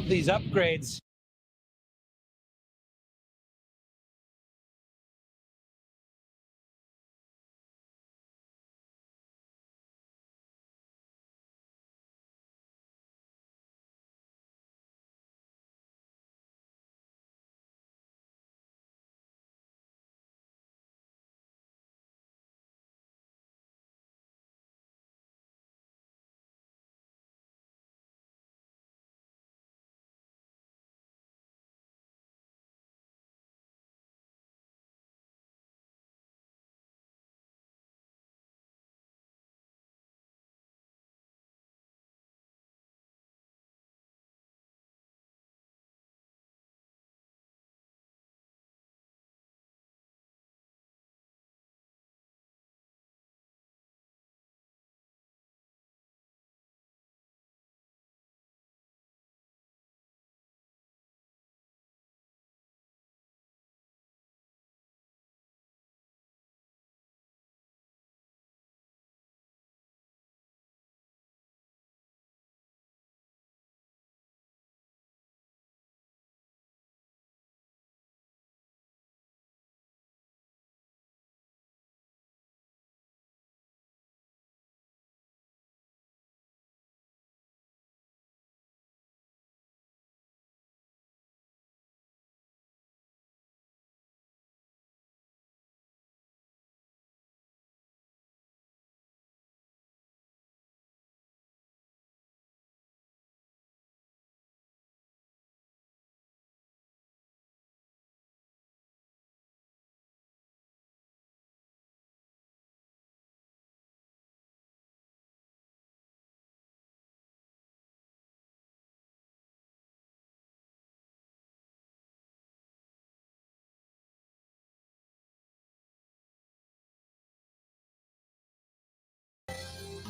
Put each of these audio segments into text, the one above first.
of these upgrades.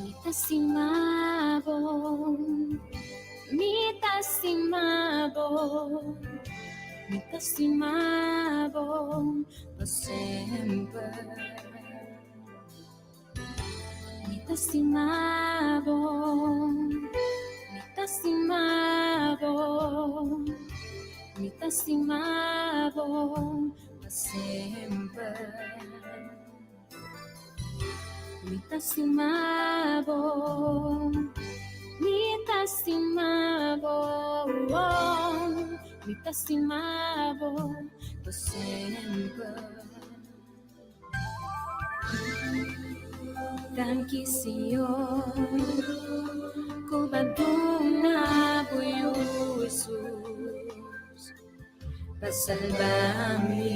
Mi ta stima bo, mi ta stima bo, mi ta stima bo pa semper. Mi ta stima bo, mi ta stima bo, mi ta stima bo pa semper. Mi ta stima bo, mi ta stima bo, mi ta stima bo pa semper. Danki Señor, ku b'a duna bo Yu Jesus pa salba mi.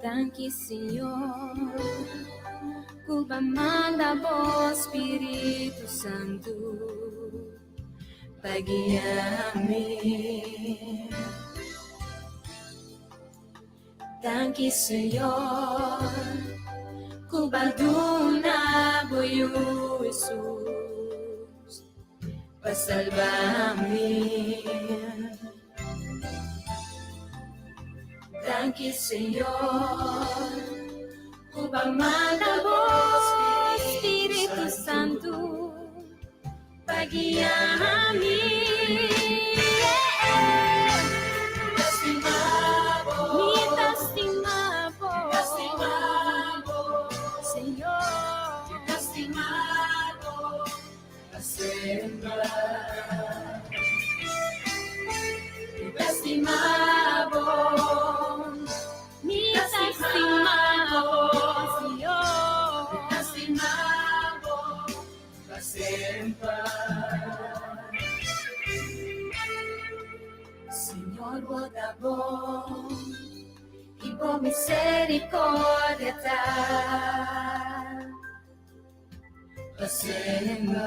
Danki Señor, ku b'a manda bo Spiritu Santu pa guia mi. Danki Señor, ku b'a duna bo Yu Jesus pa salba mi. Danki Señor, ku b'a manda bo Spiritu Santu pa guia mi. Mi ta stima bo, Señor. Mi ta stima bo, Señor. Señor, bo ta bon i bo misericordia ta pa semper.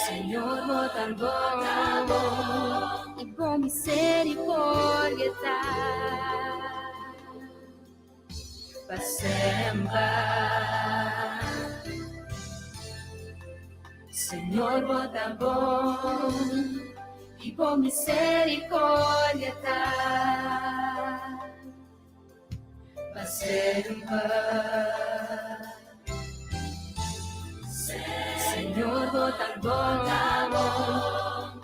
Señor, bo ta bon i bo misericordia ta pa semper. Señor, bo ta bon i bo misericordia ta pa semper. Señor, bo ta bon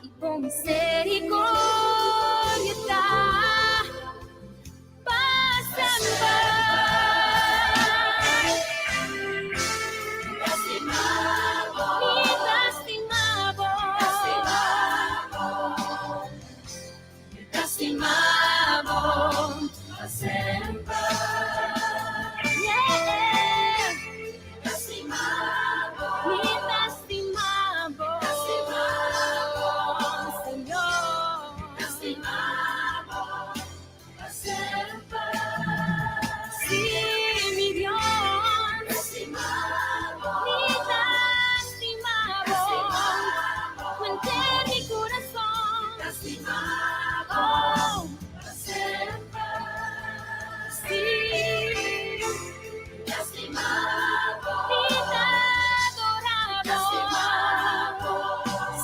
i bo misericordia ta pa semper. Mi ta stima bo. Mi ta stima bo pa semper. Yeah. Mi ta stima bo. Señor. Sí, mi Dios. Mi ta stima bo. Cu henter mi curason. Oh. Sí. Mi ta adora bo.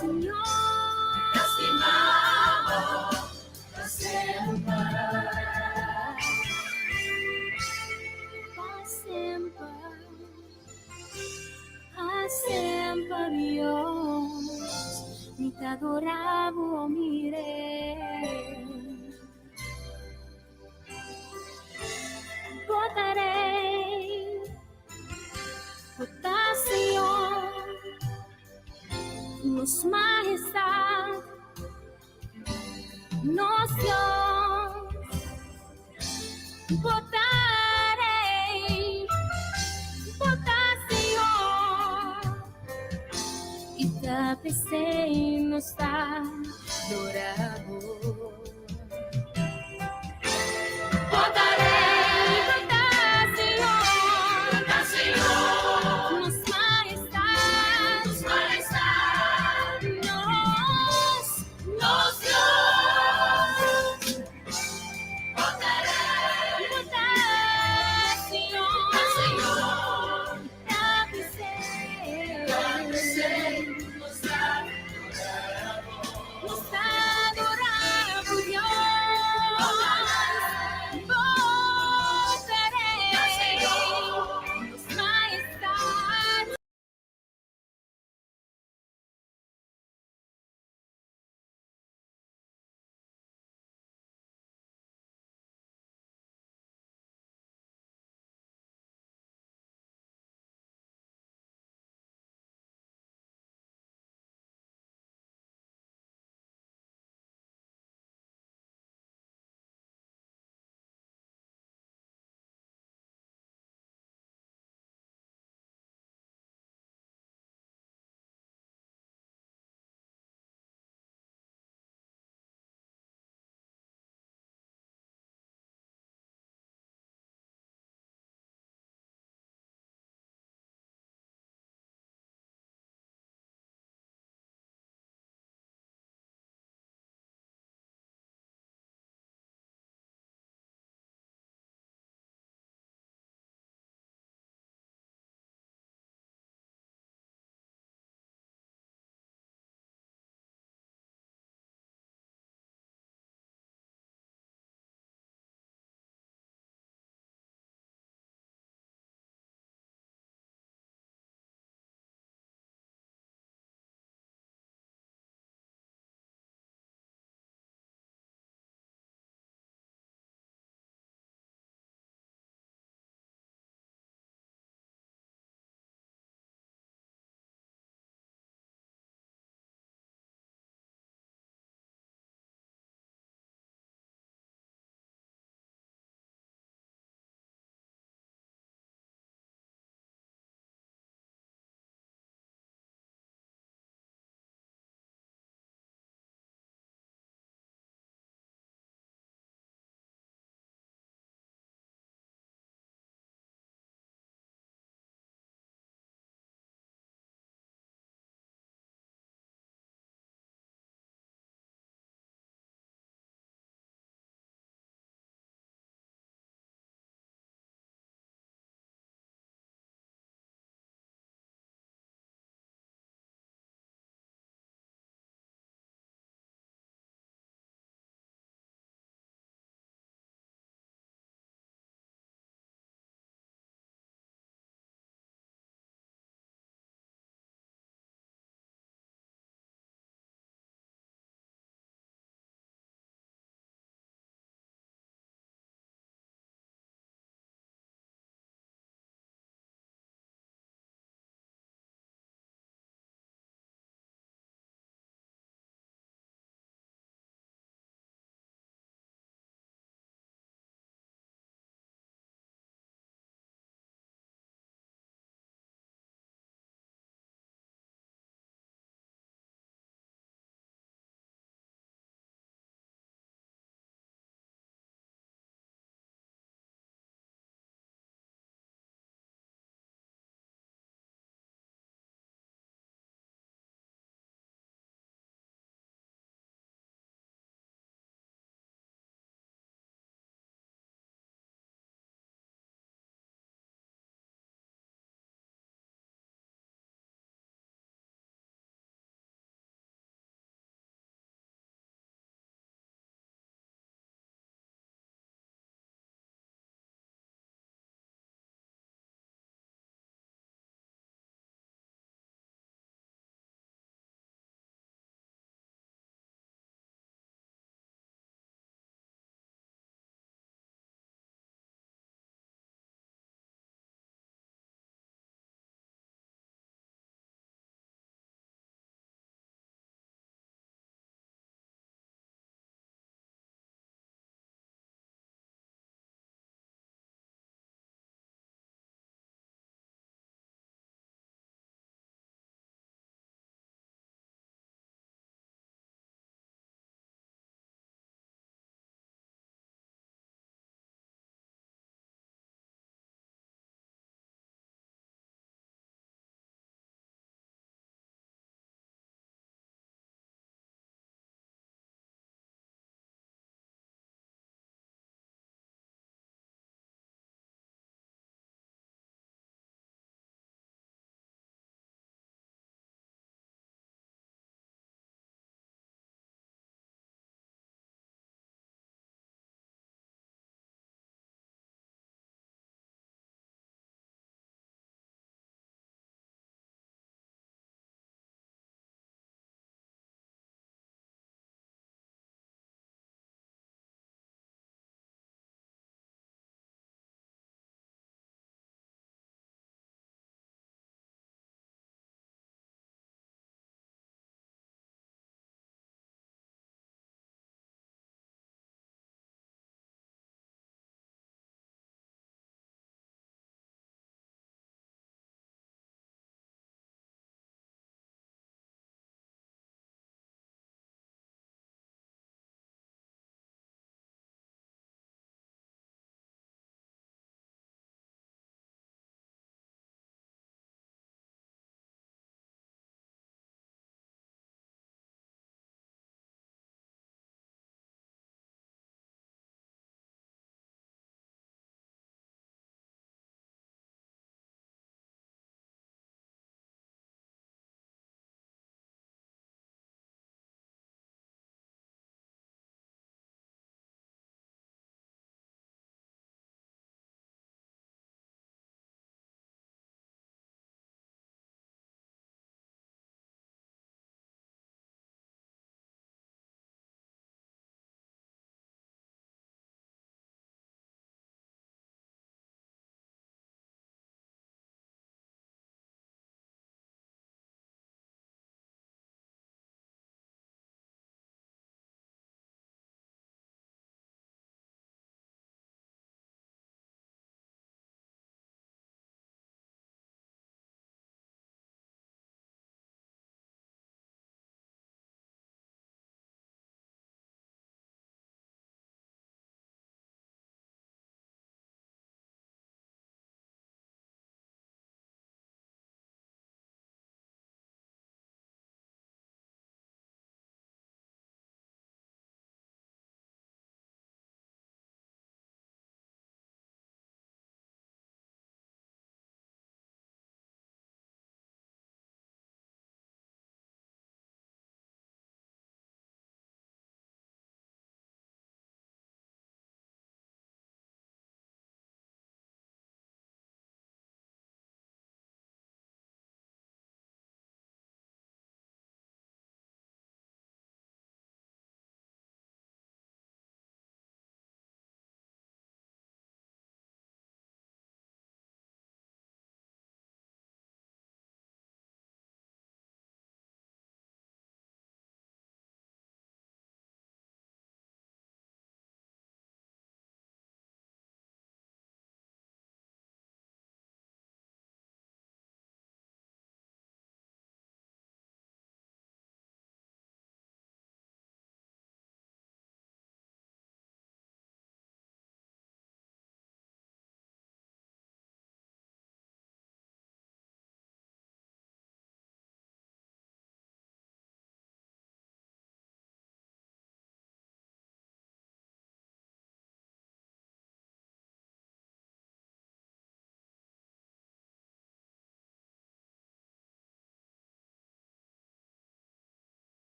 Señor. Ta stima bo Pa semper. Pa semper, Dios. Mi ta adora bo, mi Rey. Bo ta Rey. Bo ta Señor. Nos Mahestad. Nos Dios. Bo ta Rey. Bo ta Señor. I ta p'esey nos ta adora bo. Bo ta Rey, bo ta Señor. Nos Mahestad. Nos Dios. Bo ta Señor. Ta p'esey. Nos ta adora bo, Dios.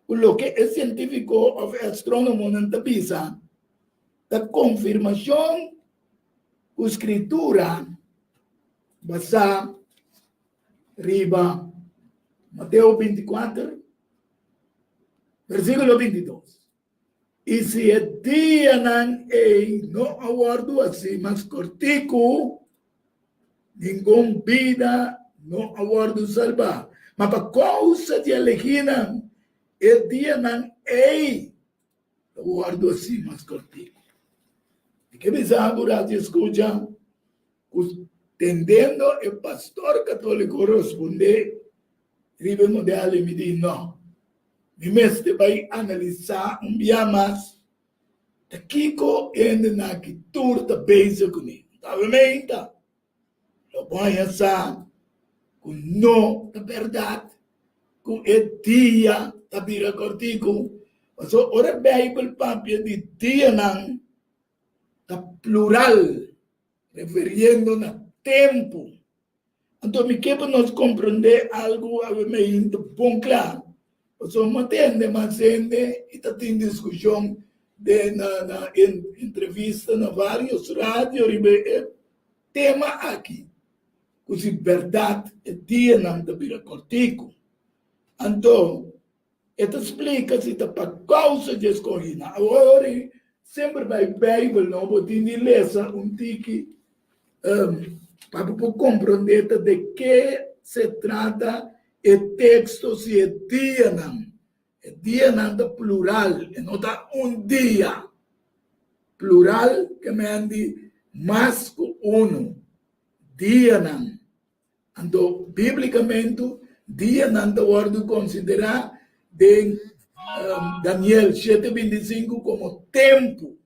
ku loke e sientífiko òf e astrónomonan ta bisa ta konfirmashon ku Skritura basá riba Mateo 24, versíkulo 22. I si e dianan ei no a wòrdu hasí mas kòrtiku, ningun bida no a wòrdu salbá. Ma pa kousa di elegínan, e dianan ei ta wòrdu hasí mas kòrtiku. Mi ke bisa bo, radio skucha, ku tendendo e pastor katóliko respondé riba e modèl ei, mi di, No. Mi mester bai analisá un bia mas ta kiko hendenan aki tur ta bezig kuné. Ta meinta lo bo haña sa ku no ta bèrdat ku e dia ta bira kòrtiku. Pasobra ora Beibel papia di dianan ta plural, referiendo na tempu. Anto mi ke pa nos komprondé algu awe meinta bon kla, pasobra mi a tende mas hende i ta tin diskushon den na na entrevista na vários radio riba e tema aki, ku si bèrdat e dianan ta bira kòrtiku. Anto E ta splika si ta pa kousa dje skohínan. Awor ora semper bai Beibel no bo tin di lesa un tiki pa bo por komprondé ta de ke se trata e teksto si e dianan. E dianan ta plural, e no ta un dia. Plural ke men di mas ku unu dianan. Anto, bíblikamentu, dianan ta wòrdu konsiderá den Daniel shete 25 komo tempu,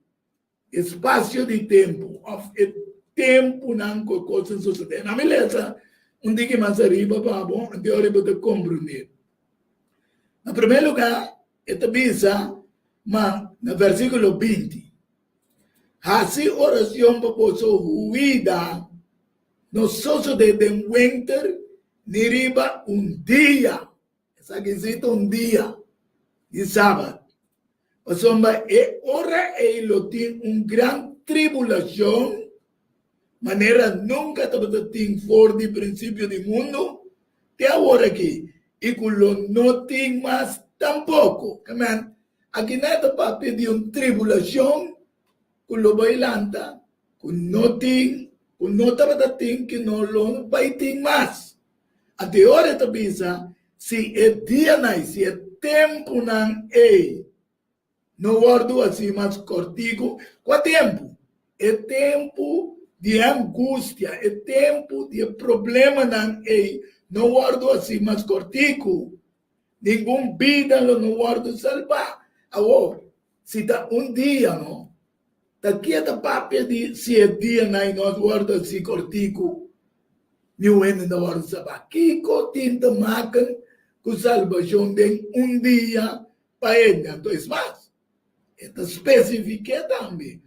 espasio di tempu, òf e tempunan ku e kosnan sosodé. Nan mi lesa un tiki mas ariba pa bo, anto ora bo ta komprondé. Na promé lugá, e ta bisa, ma na versíkulo 20, Hasi orashon pa boso huida no sosodé den wenter ni riba un dia, esaki si ta un dia di sabat, pasobra e ora ei lo tin un gran tribulashon manera nunka tabata tin for di prinsipio di mundu te awor aki, i ku lo no tin mas tampoko. Amen. Aki nan ta papia di un tribulashon ku lo bai lanta ku no tin, ku no tabata tin, ku no lo bai tin mas. Anto e ora e ta bisa, si e dianan ei, si e tempunan ei no wòrdu hasí mas kòrtiku, kua tempu? E tempu di e angustia, e tempu di e problemanan ei no wòrdu hasí mas kòrtiku, ningun bida lo no wòrdu salbá. Awor, si ta un dia no, Ta kia ta papia di si e dianan i nos wòrdu hasi kòrtiku, niun hende ta wòrdu salbá? Kiko tin ta maken ku salbashon den un dia pa hende? Anto es mas, e ta spesifik'é tambe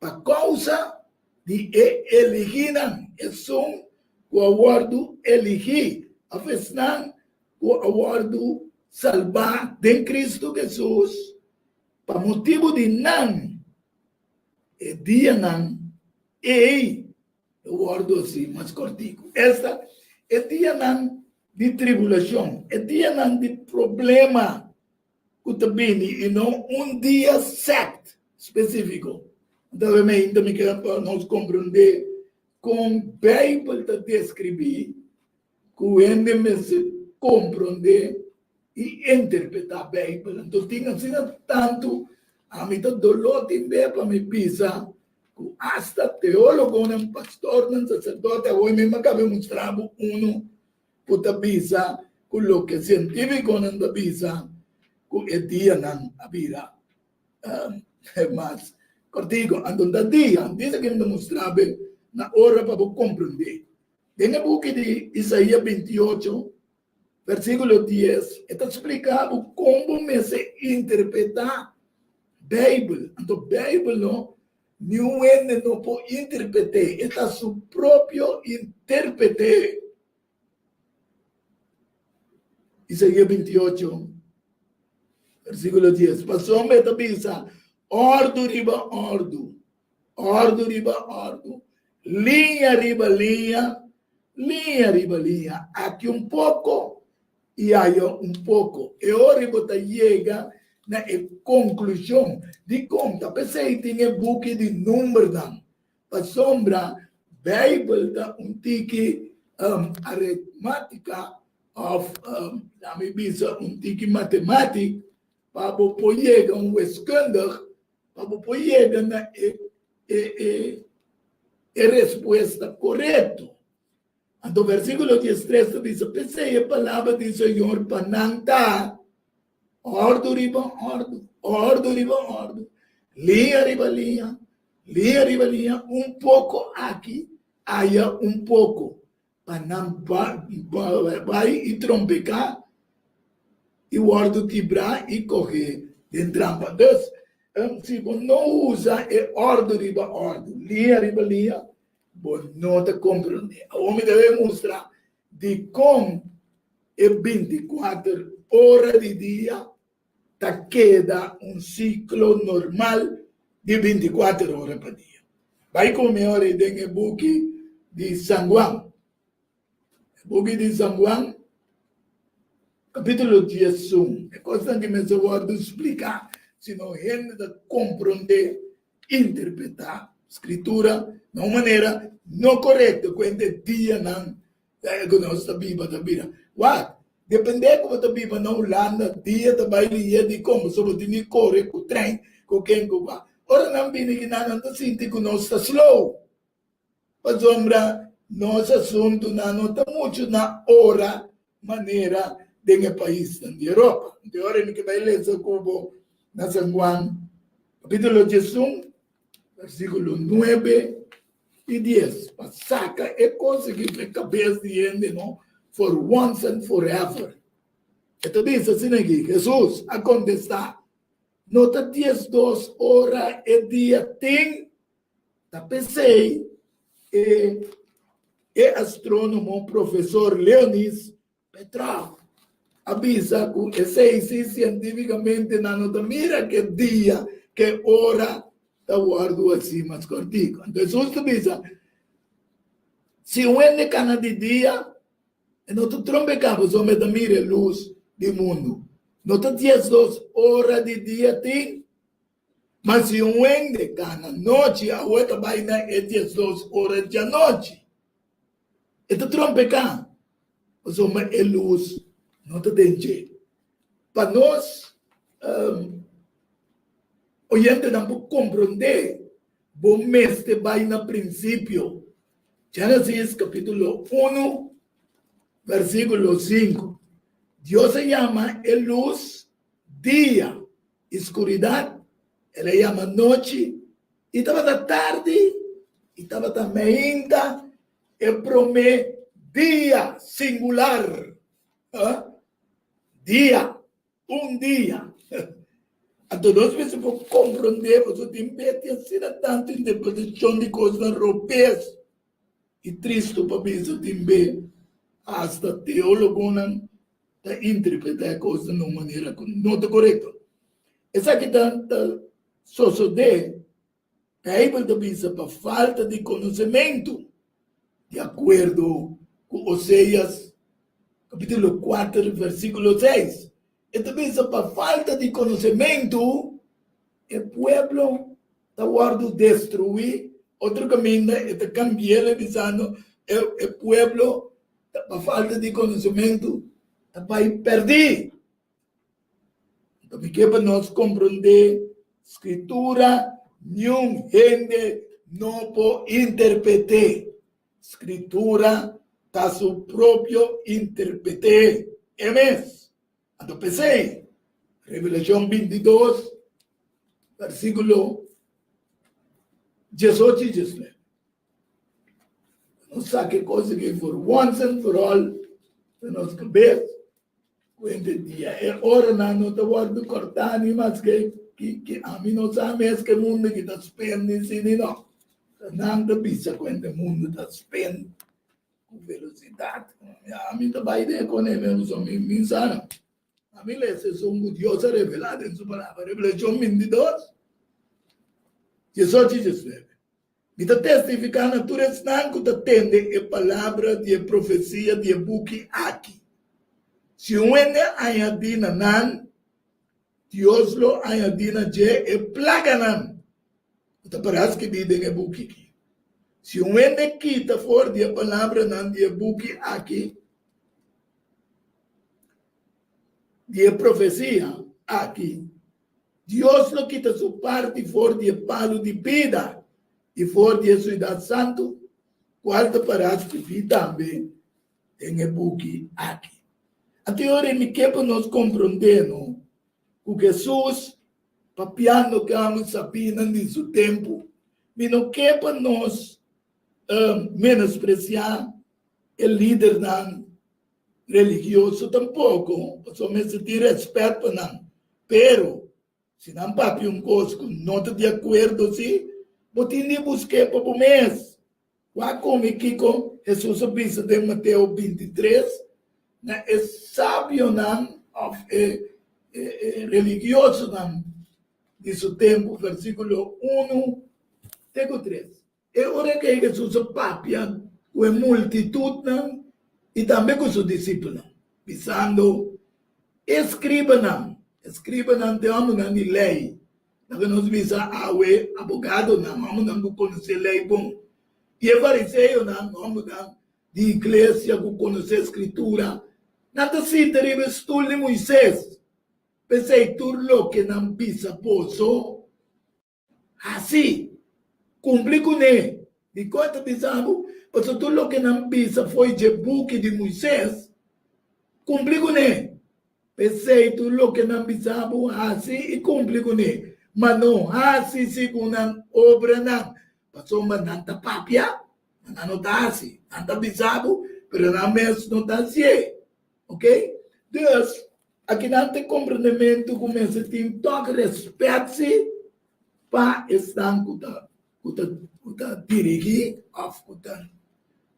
pa kousa di e eligínan, esun ku a wòrdu eligí òf esnan ku a wòrdu salbá den Kristu Hesus. Pa motibu di nan, e dianan ei lo wòrdu hasi mas kòrtiku. Esta, e dianan di tribulashon, e dianan di problema ku ta bini i no un dia sèkt spesífiko. Anto awe mainta mi ke pa nos komprondé kon Beibel ta deskribí ku hende mester komprondé i interpretá Beibel. Anto tin asina tantu, ami ta doló tin be pa mi bisa ku asta teólogonan, pastornan, saserdote, awor mi a kaba mustra bo unu ku ta bisa ku loke sientífikonan ta bisa ku e dianan a bira mas kòrtiku. Anto ta dia, dice ku mi ta mustra bo na ora pa bo komprondé. Den e buki di Isaías 28, versíkulo 10, e ta splika bo kon bo mester interpretá Beibel. Anto Beibel no, niun hende no por interpret'é, e ta su propio intérprete. Isaías 28, versíkulo 10. Pasobra e ta bisa, Òrdu riba òrdu, òrdu riba òrdu, liña riba liña, liña riba liña, aki un poko i aya un poko. E ora bo ta yega na e konklushon. Dikon? Ta p'esei tin e buki di Numbernan. Pasobra Beibel ta un tiki aritmátika òf laat mi bisa un tiki matemátik pa bo por yega un wiskundig, pa bo por yega na e e e e respuesta korekto. Anto versíkulo diestres ta bisa, P'esei e palabra di Señor pa nan ta, Òrdu riba òrdu, òrdu riba òrdu, liña riba liña, liña riba liña, un poko aki, aya un poko, pa nan bai i trompeká i wòrdu kibrá i kohe den trampa. Dus, si bo no usa e òrdu riba òrdu, liña riba liña, bo no ta komprondé. Awor mi ta bai mustra dikon e bintikuater ora di dia ta keda un siklo normal di bintikuater ora pa dia. Bai ku mi ora ei den e buki di San Juan. E buki di San Juan, kapítulo 11. E kosnan ki mester wòrdu spliká, sino hende ta komprondé, interpretá Skritura na un manera no korekto ku hende dianan ku nos ta biba ta bira. Wak, dependé ku bo ta biba na Hulanda, dia ta bai lia dikon pasobra bo tin di kore ku trein ku ken ku kua. Ora nan bini kinan nan ta sinti ku nos ta slow. Pasobra nos asuntunan no ta muchu na ora manera den e paisnan di Europa. Di ora mi ke bai lesa ku bo na San Juan kapítulo 11, versíkulo 9 i 10, pa saka e kos aki for e kabes di hende no, for once and forever. E ta bisa asina aki, Hesus a kontestá, No ta 12 ora e dia tin? Ta p'esei e e astrónomo profesor Leonis Petrov a bisa ku esei si sientífikamente nan no ta mira ke dia, ke ora ta wòrdu hasi mas kòrtiku. Anto Hesus ta bisa, Si un hende kana di dia, e no ta trompeká pasobra e ta mira e lus di mundu. No ta 12 ora di dia tin? Ma si un hende kana nochi, awe ta bai na e 12 ora djanochi. E ta trompeká, pasobra e lus no ta den dje. Pa nos oyentenan por komprondé, bo mester bai na prinsipio. Génesis kapítulo unu, versíkulo sinku. Dios a yama e lus dia, i skuridat el a yama nochi. I tabata tardi i tabata meinta e promé dia, singular, dia, un dia. Anto nos mester por komprondé pasobra tin bes tin asina tantu interpretashon di kosnan robes i tristu pa bisa tin be asta teólogonan ta interpretá e kosnan na un manera ku no ta korekto. Esaki ta sosodé, Beibel ta bisa pa falta di konosementu, di akuerdo ku Oseas kapítulo kuater versíkulo seis. E ta bisa pa falta di konosementu e pueblo ta wòrdu destruí. Otro kaminda e ta kambi'el bisando e pueblo pa falta di konosementu ta bai pèrdí. Anto mi ke pa nos komprondé Skritura, niun hende no por interpret'é. Skritura ta su propio interpret'é e mes. Anto p'esei, Revelashon 22, versíkulo 18 i 19. Nos sa ke kos aki for once and for all na nos kabes. Kuente dia e oranan no ta wòrdu kòrtá ni maske ki ami no sa mes ke mundu ki ta spend ni si ni no. Ta nan ta bisa kuente mundu ta spend. Ku velosidat. Ami ta bai den kone mi so mi mi sa. Ami lesa esun ku Dios a revelá den su palabra. Revelashon 22, 18 i 19. Mi ta testifiká na tur esnan ku ta tende e palabra di e profesia di e buki aki, Si un hende añadí na nan, Dios lo añadí na dje e plaganan ku ta pará skibí den e buki aki. Si un hende kita for di e palabranan di e buki aki, di e profesia aki, Dios lo kita su parti for di e palu di bida i for di e siudat santu, kual ta pará skibí tambe den e buki aki. Anto e ora mi ke pa nos komprondé no ku Hesus papiando ku e sabinan di su tempu, mi no ke pa nos menospresiá e lidernan religioso tampoko, pasobra mester tin rèspèt pa nan. Pero, si nan papia un kos ku no ta di akuerdo si, bo tin di busk'é pa bo mes. Wak komi kiko Hesus a bisa den Mateo 23 na e sabionan òf e religiosonan di su tempu, versíkulo unu te ku tres. E ora ei Hesus a papia ku e multitutnan i tambe ku su disipelnan, bisando, E skribanan, e skribanan ta e hòmbernan di lei, loke nos bisa awe abogadonan, hòmbernan ku konosé lei bon, i e fariseonan, hòmbernan di iglesia ku konosé Skritura, nan ta sinta riba e stul di Moises. P'esei tur loke nan bisa boso, Hasi, kumpli kuné. Dikon e ta bisa bo? Pasobra tur loke nan bisa fo'i dje buki di Moisés, kumpli kuné. P'esei tur loke nan bisa bo, hasi i kumpli kuné, ma no hasi segun nan obranan, pasobra nan ta papia, ma nan no ta hasi. Nan ta bisa bo, pero nan mes no ta hasié. Ok? Dus, akinan ta e komprendementu ku mester tin tòg rèspèt si pa esnan ku ta ku ta ku ta dirigí òf ku ta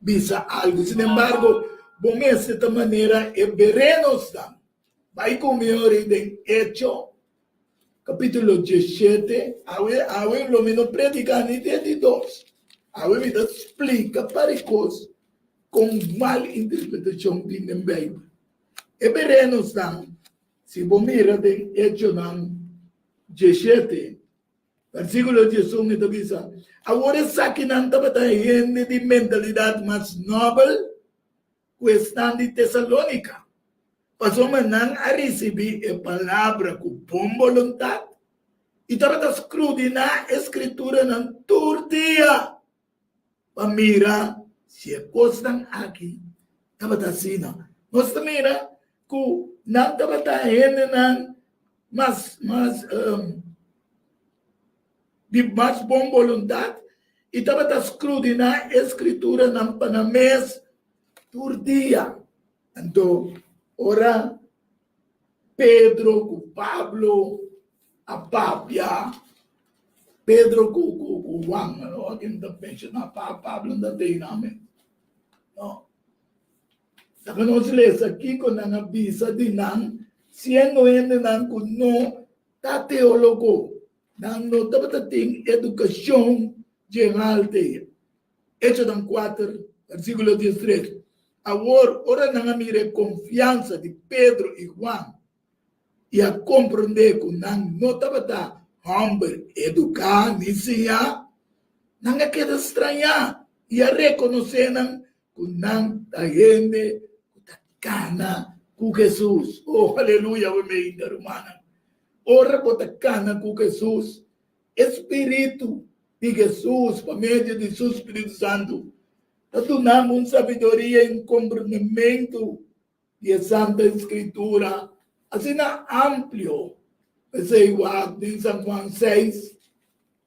bisa algu. Sinembargo, bo mester ta manera e berenosnan. Bai ku mi ora den Echo kapítulo 17. Awe awe lo mi no prediká ni den di dos. Awe mi ta splika parikos Kon mal interpretashon tin den Beibel? E berenosnan, si bo mira den Echonan 17, versíkulo 11 e ta bisa, Awor esakinan tabata hende di mentalidat mas nobel ku esnan di Tesalónika, pasobra nan a risibí e palabra ku bon boluntat i tabata skrudiná e Skrituranan tur dia. pa mira si e kosnan aki tabata asina. Nos ta mira ku nan tabata hendenan mas mas um, di mas bon boluntat i tabata skrudiná e skrituranan pa nan mes tur dia. Anto ora Pedro ku Pablo a papia, Pedro ku ku ku Juan, no, aki no ta menshoná pa Pablo no ta tei nan mes. No. Laga nos lesa kiko nan a bisa di nan, siendo hendenan ku no ta teólogo, nan no tabata tin edukashon general te. Echonan kuater, versíkulo diestres. Awor, ora nan a mira e konfiansa di Pedro i Juan i a komprondé ku nan no tabata hòmber eduká ni siñá, nan a keda strañá i a rekonosé nan ku nan ta hende ku ta kana ku Hesus. Oh, aleluya, bo meinta, rumannan! Ora bo ta kana ku Hesus, e spiritu di Hesus, pa medio di su spiritu santu, ta duna bo un sabiduria i un komprendementu di e Santa Escritura asina amplio. P'esei wak den San Juan 6,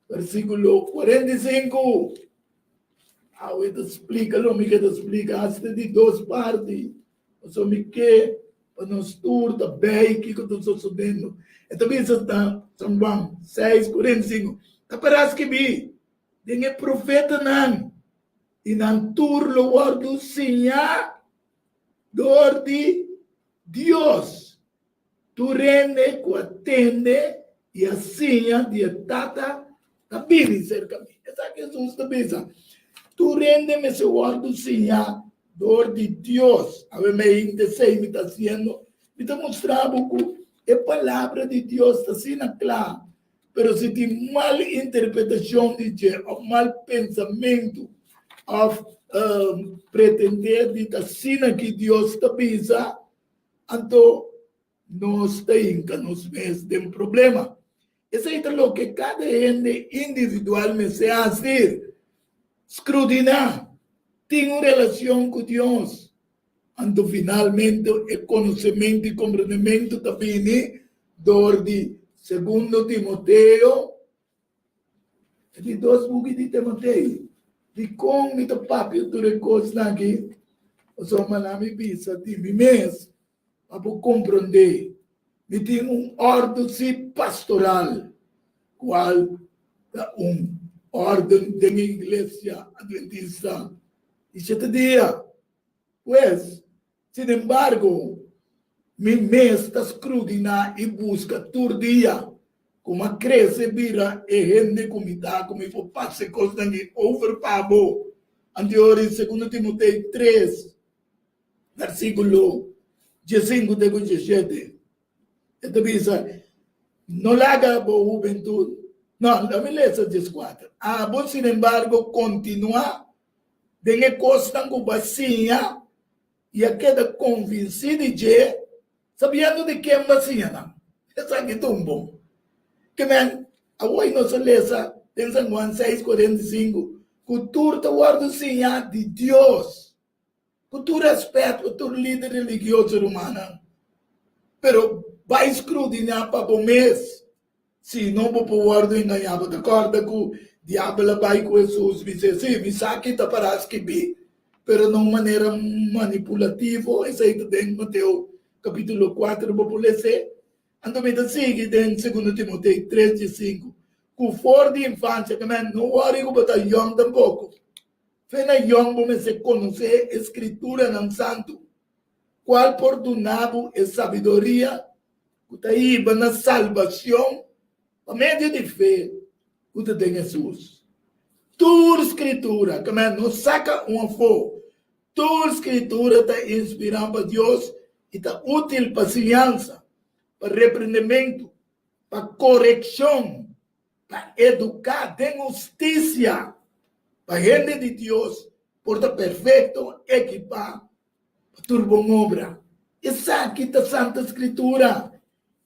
versíkulo 45. Awe ta splika lo mi ke ta splika hasta di dos parti, pasobra mi ke pa nos tur ta bei kiko ta sosodendo. E ta bisa na San Juan 6, 45, Ta para skibí den e profetanan. I nan tur lo wòrdu siñá dor di Dios. Tur hende ku a tende i a siña di e Tata ta bini serka mi. Esaki Hesus ta bisa. Tur hende mester wòrdu siñá dor di Dios. Awe mi hende esei mi ta hasiendo. Mi ta mustra bo ku e Palabra di Dios ta asina kla. Pero si tin mal interpretashon di dje òf mal pensamentu òf pretendé di ta asina ki Dios ta bisa, anto nos ta hinka nos mes den problema. Esei ta loke kada hende individual mester hasi, skrudiná, tin un relashon ku Dios. Anto finalmente e konosementu i komprendementu ta bini dor di Segundo Timoteo, e di dos buki di Timoteo. Dikon mi ta papia tur e kosnan aki? Pasobra nan mi bisa di mi mes pa bo komprondé. Mi tin un òrdu si pastoral, kual ta un órden den e Iglesia Adventista di Shete Dia. Pues, sin embargo, mi mes ta skrudiná i buska tur dia ku m'a krese bira e hende ku mi ta, ku mi por pasa e kosnan ei over pa bo. Anteori, Segundo Timoteo tres, versíkulo diesinku te ku diesshete, e ta bisa, No laga bo hubentut, no, lo mi lesa dieskuater, Abo, sin embargo, kontinuá den e kosnan ku bo a siña i a keda konvinsí di dje, sabiendo di ken bo a siña nan. Esaki ta un bon. Ke men, awor nos a lesa den San Juan seis, 45 ku tur ta wòrdu siñá di Dios. Ku tur rèspèt pa tur lider religioso, rumannan, pero bai skrudiná pa bo mes. Si no bo por wòrdu engañá. Bo ta kòrda ku diabel a bai ku Hesus bis'é, Sí, mi sa ki ta pará skibí, pero na un manera manipulativo. Esei ta den Mateo kapítulo kuater, bo por les'é. Anto mi ta sigui den Segundo Timoteo tres diesinku, ku for di infansia, ke men no wòri ku bo ta yòn tampoko. Fe na yòn bo mester konosé e Skrituranan Santu, kual por duna bo e sabiduria ku ta hiba na salbacion pa medio di fe ku ta den Hesus. Tur Skritura, keme no saka un afó, tur Skritura ta inspirá pa Dios i ta útil pa siñansa, pa reprendementu, pa korekshon, pa eduká den hustisia, pa hende di Dios por ta perfekto, ekipá pa tur bon obra. Esaki ta Santa Skritura.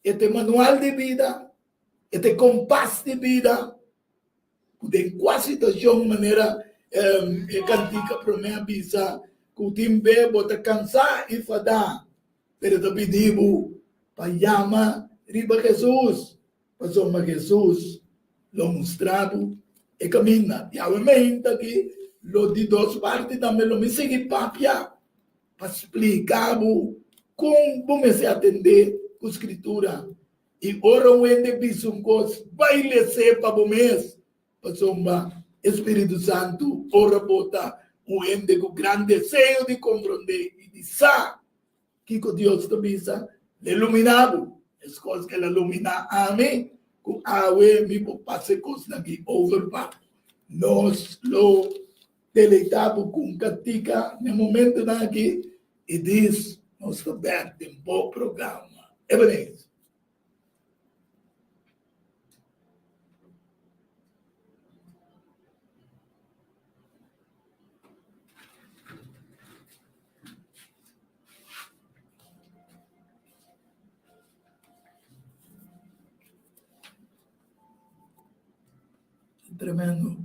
E ta e manual di bida, e ta e kompas di bida, ku den kua situashon, manera e kantika promé a bisa, ku tin be bo ta kansá i fadá, pero ta pidi bo pa yama riba Hesus, pasobra Hesus lo mustra bo e kaminda. Yahweh meinta aki lo di dos parti tambe lo mi sigui papia pa splika bo kon bo mester atendé ku Skritura. I ora un hende bisa un kos, bai les'é pa bo mes, pasobra e Spiritu Santu ora bo ta un hende ku gran deseo di komprondé i di sa kiko Dios ta bisa, lo e luminá bo. Meskos ku el a luminá ami, ku awe mi por pasa e kosnan aki over pa bo. Nos lo Deleitá bo ku un kantika na e momentunan aki i dis nos ta bèk den bo programa. Ebenezer. Tremendo.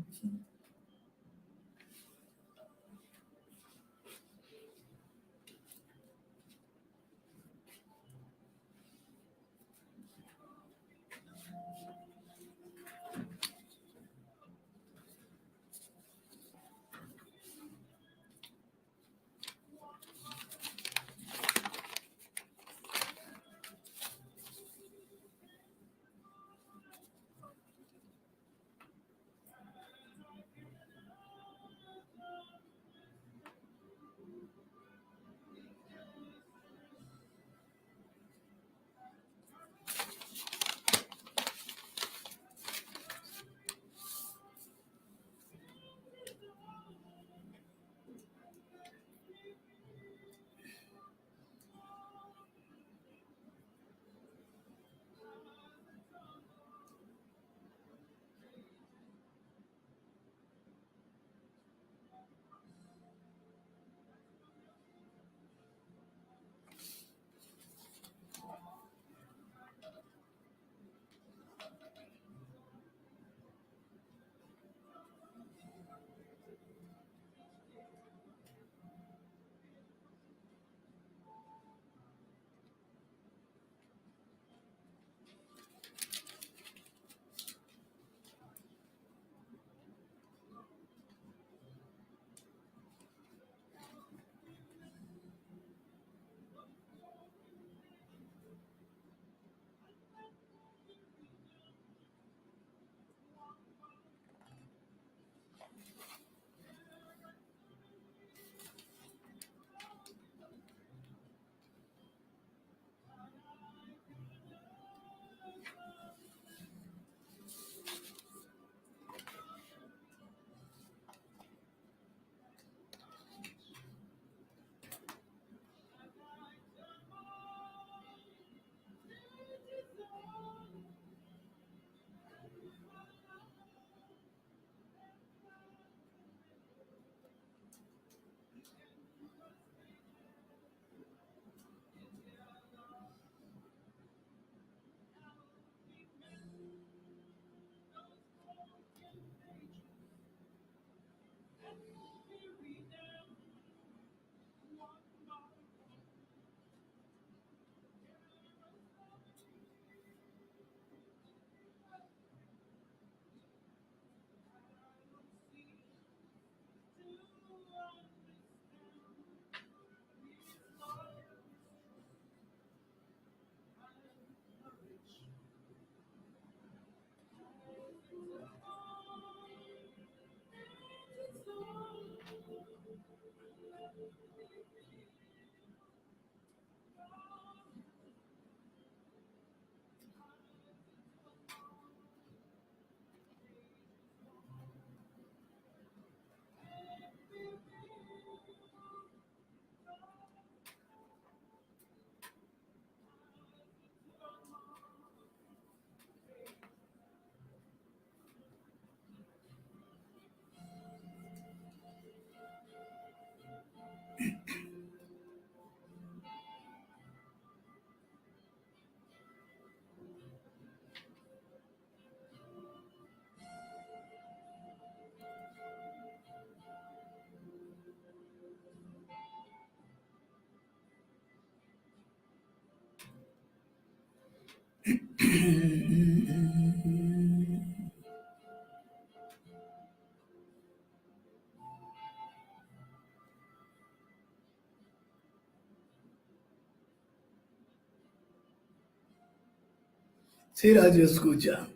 Si radio skucha,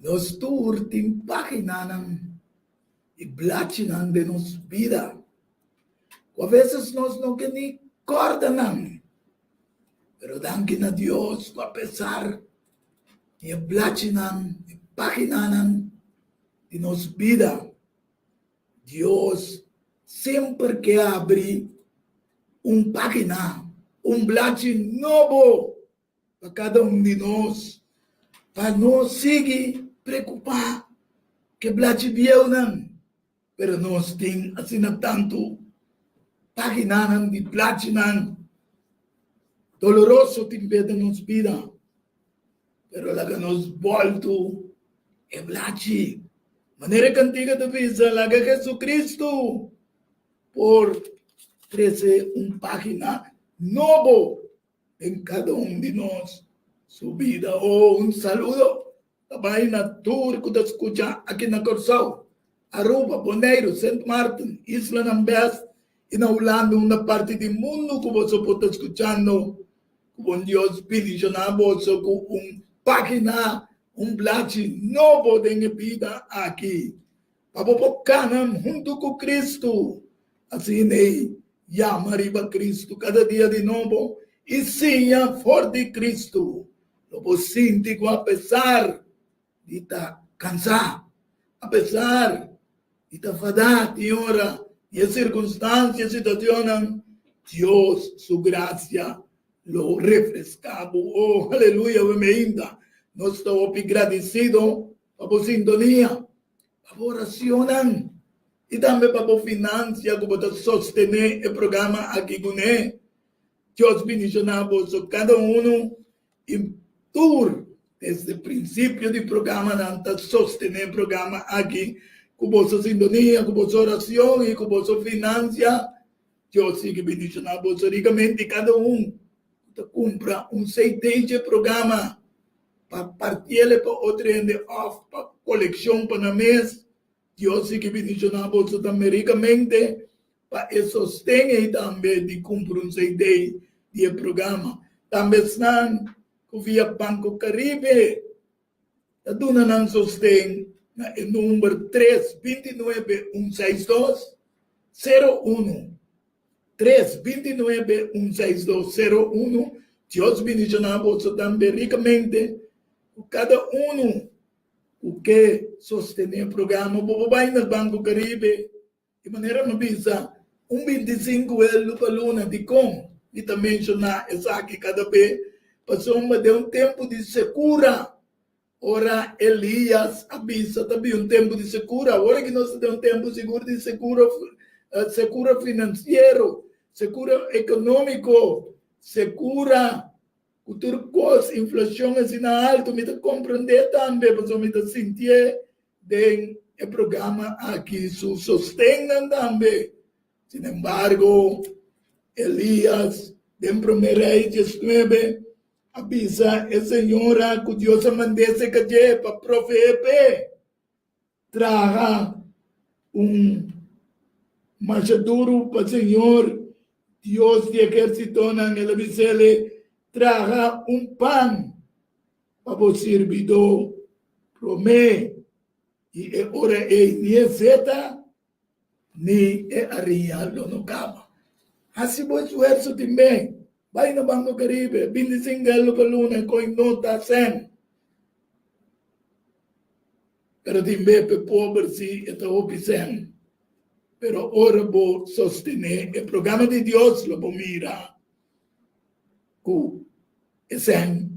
nos tur tin páginanan i blachinan den nos bida ku a veces nos no ke ni kòrda nan. Pero danki na Dios ku apesar di e blachinan, e páginanan di nos bida, Dios semper ke abri un página, un blachi nobo pa kada un di nos, pa no sigui preokupá ku e blachi bieunan. Pero nos tin asina tantu páginanan di blachinan doloroso tin bes den nos bida, pero laga nos bòltu e blachi. Manera e kantiga ta bisa, laga Jesucristo por trese un página nobo den kada un di nos su bida. Oh, un saludo ta bai na tur ku ta skucha aki na Kòrsou, Aruba, Boneiru, Sint Maarten, Islanan Bes i na Hulanda, unda parti di mundu ku boso por ta skuchando. Ku bon Dios bendishoná boso ku un página, un blachi nobo den e bida aki, pa bo por kana huntu ku Kristu. Asina ei, yama riba Kristu kada dia di nobo i siña for di Kristu. Lo bo sinti ku apesar di ta kansá, apesar di ta fadá tin ora di e sirkunstansia, situacionnan, Dios su grasia lo refreská bo. Oh, aleluya, bo meinta. Nos ta hopi gradisido pa bo sintonia, pa bo oracionnan i tambe pa bo financia ku bo ta sostené e programa aki kuné. Dios bendishoná boso kada unu i tur desde prinsipio di programa nan ta sostené e programa aki ku boso sintonia, ku boso oracion i ku boso financia. Dios sigui bendishoná boso rikamente kada un ku ta kumpra un CD dje programa pa partiel pa otro hende òf pa kolekshon pa nan mes. Dios sigui bendishoná boso tambe rikamente pa e sosten ei tambe di kumpra un CD di e programa. Tambe esnan ku via Banco Caribe ta duna nan sosten na e number tres 29 un seis dos sero uno. Tres 29 un seis dos sero uno. Dios bendishoná boso tambe rikamente ku kada unu ku ke sostené e programa. Bo por bai na Banco Caribe di manera mi bisa un 25 eldo pa luna. Dikon mi ta menshoná esaki kada be? Pasobra den un tempu di sekura, ora Elias a bisa ta bin un tempu di sekura, awor aki nos ta den un tempu sigur di sekura, sekura finansiero, sekura ekonómiko, sekura ku tur kos, inflashon asina altu, mi ta komprendé tambe pasobra mi ta sintié. den e programa aki su sostennan tambe. Sin embargo, Elías den Promé Rei diesnuebe a bisa e señora ku Dios a mand'é serka dje pa profe'é p'e traha un masha duru pa Señor, Dios di ehérsitonan. El a bis'é, Traha un pan pa bo sirbidó promé, i e ora ei ni e zeta ni e ariña lo no kaba. Hasi bo esfuerso tin ben. Bai na Banco Caribe, bindi singelo pa luna e koi no ta sèn. Pero tin be p'e pober si e ta hopi sèn. Pero ora bo sostené e programa di Dios lo bo mira ku e sèn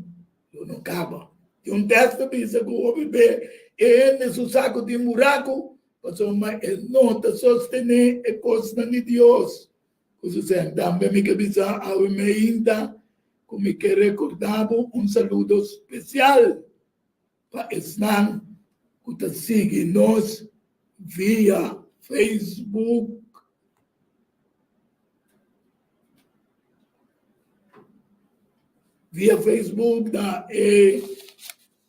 lo no kaba. Tin un tèks ta bisa ku hopi be e hende su saku tin buraku pasobra e no ta sostené e kosnan di Dios ku su sèn. Tambe mi ke bisa awe meinta ku mi ke rekordá bo un saludo spesial pa esnan ku ta sigui nos via Facebook. Via Facebook na e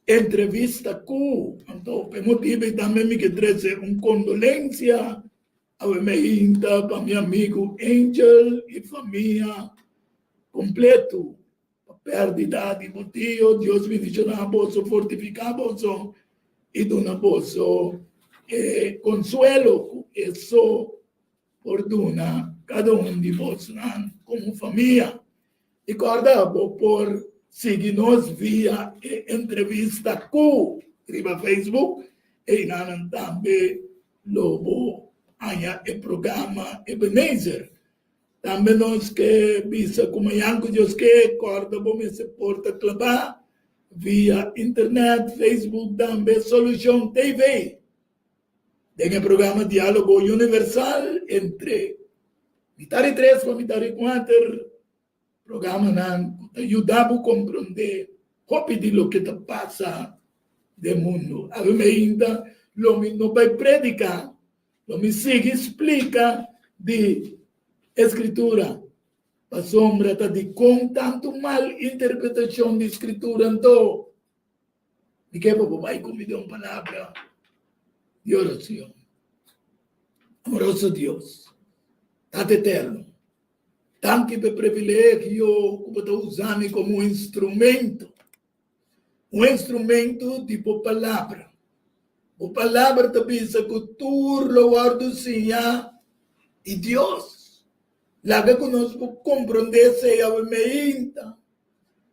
entrevista ku anto p'e motibu ei tambe mi ke trese un kondolensia awe me hinta pa mi amigu Angel i famia kompletu. Pa pèrdida di bo tio, Dios bendishoná boso, fortifiká boso i duna boso e konsuelo ku e so por duna kada un di bosnan komo famia. I kòrda, bo por sigui nos via e entrevista ku riba Facebook, einanan tambe lo bo haña e programa Ebenezer. Tambe nos ke bisa ku mañan ku Dios ke, kòrda bo mester por ta klabá via internet, Facebook tambe Solucion TV. Den e programa Diálogo Universal entre mitar di tres pa mitar di kuater, Programanan ku ta yuda bo komprondé hopi di loke ta pasa den mundu. Awe mainta lo mi no bai prediká, lo mi sigui splika di e Skritura. Pasobra ta dikon tantu mal interpretashon di Skritura anto? Mi ke pa bo bai ku mi den un palabra di orashon. Amoroso Dios, Tata Eterno, Danki p'e privilegio ku bo ta usa mi komo un instrumento, un instrumento di bo Palabra. Bo Palabra ta bisa ku tur lo wòrdu siñá di Dios. Laga ku nos por komprondé esei awe meinta,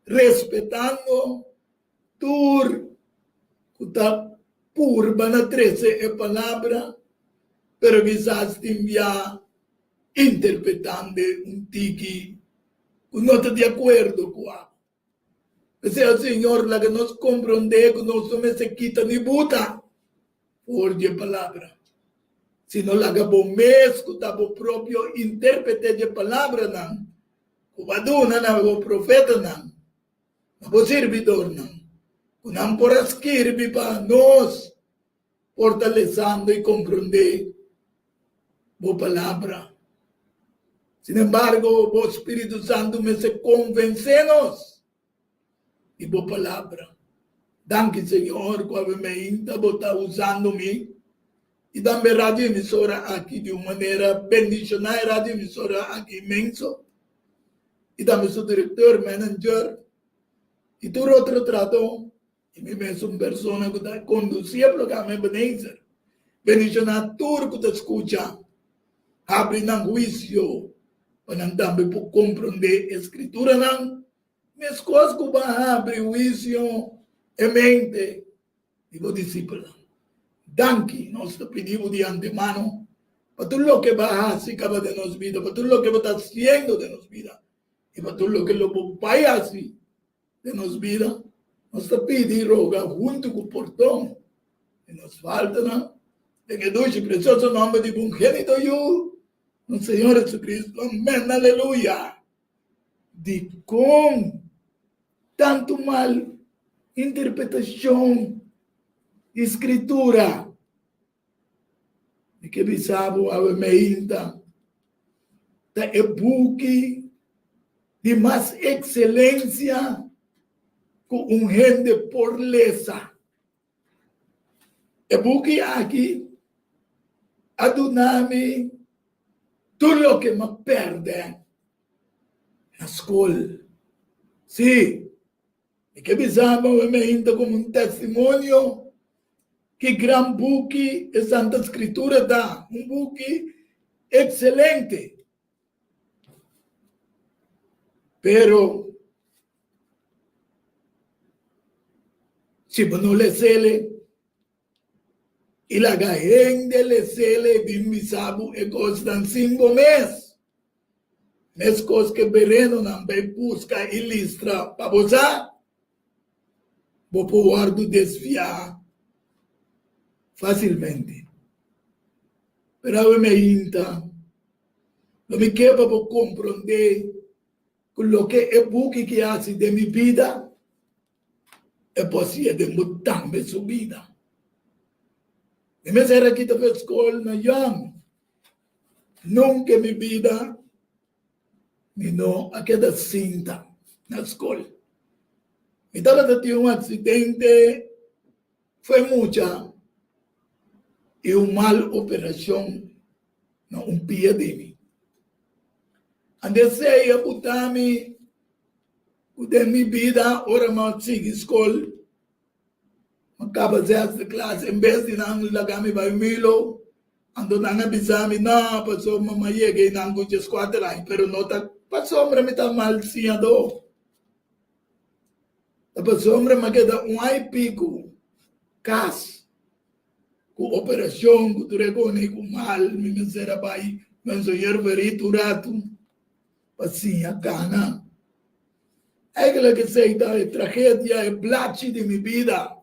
respetando tur ku ta purba na trese e Palabra, pero kisas tin bia interpretando un tiki ku no ta di akuerdo ku abo. P'esei, o Señor, laga nos komprondé ku nos no mester kita ni buta for di e Palabra, sino laga bo mes ku ta bo propio intérprete di e palabranan ku bo a duna na bo profetanan, na bo sirbidornan, ku nan por a skirbi pa nos. Por ta lesando i komprondé bo Palabra. Sin embargo, bo spiritu santu mester konvensé nos di bo Palabra. Danki, Señor, ku awe meinta bo ta usando mi i tambe radio emisora aki di un manera bendishoná e radio emisora aki inmenso i tambe su direktor, manager i tur otro trahadó. I mi mes un persona ku ta kondusí e programa Ebenezer. Bendishoná tur ku ta skucha. Habri nan huisio pa nan tambe por komprondé e Skrituranan, meskos ku bo a habri huisio e mente di bo disipelnan. Danki, nos ta pidi bo di antemano pa tur loke bo a hasi kaba den nos bida, pa tur loke bo ta hasiendo den nos bida i pa tur loke lo bo bai hasi. Den nos bida, nos ta pidi i roga huntu ku pordon di nos faltanan, den e dushi i presioso nòmber di bo ungénito Yu, nos Señor Jesucristo. Amèn. Aleluya! Dikon tantu mal interpretashon di Skritura? Mi ke bisa bo awe meinta ta e buki di mas ekselensia ku un hende por lesa. E buki aki a duna mi tur loke m'a pèrdè na skol. Sí, mi ke bisa bo awe meinta komo un testimonio ki gran buki e Santa Skritura ta, un buki ekselente. Pero si bo no les'ele i laga hende les'ele i bin bisa bo e kosnan sin bo mes, meskos ku e berenonan bai buska i listra pa bo sa, bo por wòrdu desviá fásilmente. Pero awe mi a hinta, lo mi ke pa bo komprondé ku loke e buki ki hasi den mi bida, e por hasié den bo tambe su bida. Mi mester a kita for skol na yòn. Nunka en mi bida Mi no a keda sinta na skol. Mi tabata tin un aksidente fue mucha i un mal operashon na un pia di mi. Ante esei a buta mi ku den mi bida ora mi a sigui skol, mi a kaba zesde klas en bes di nan laga mi bai Milo, Anto nan a bisa mi, No, pasobra mi a yega einan ku dieskuater aña, pero no ta pasobra mi ta mal siñadó. Ta pasobra mi a keda un aña i piku kas ku operashon, ku tur e kos i ku mal mi mester a bai Monseñor Verito un ratu pa siña kana. Eigenlijk esei ta e tragedia, e blachi di mi bida.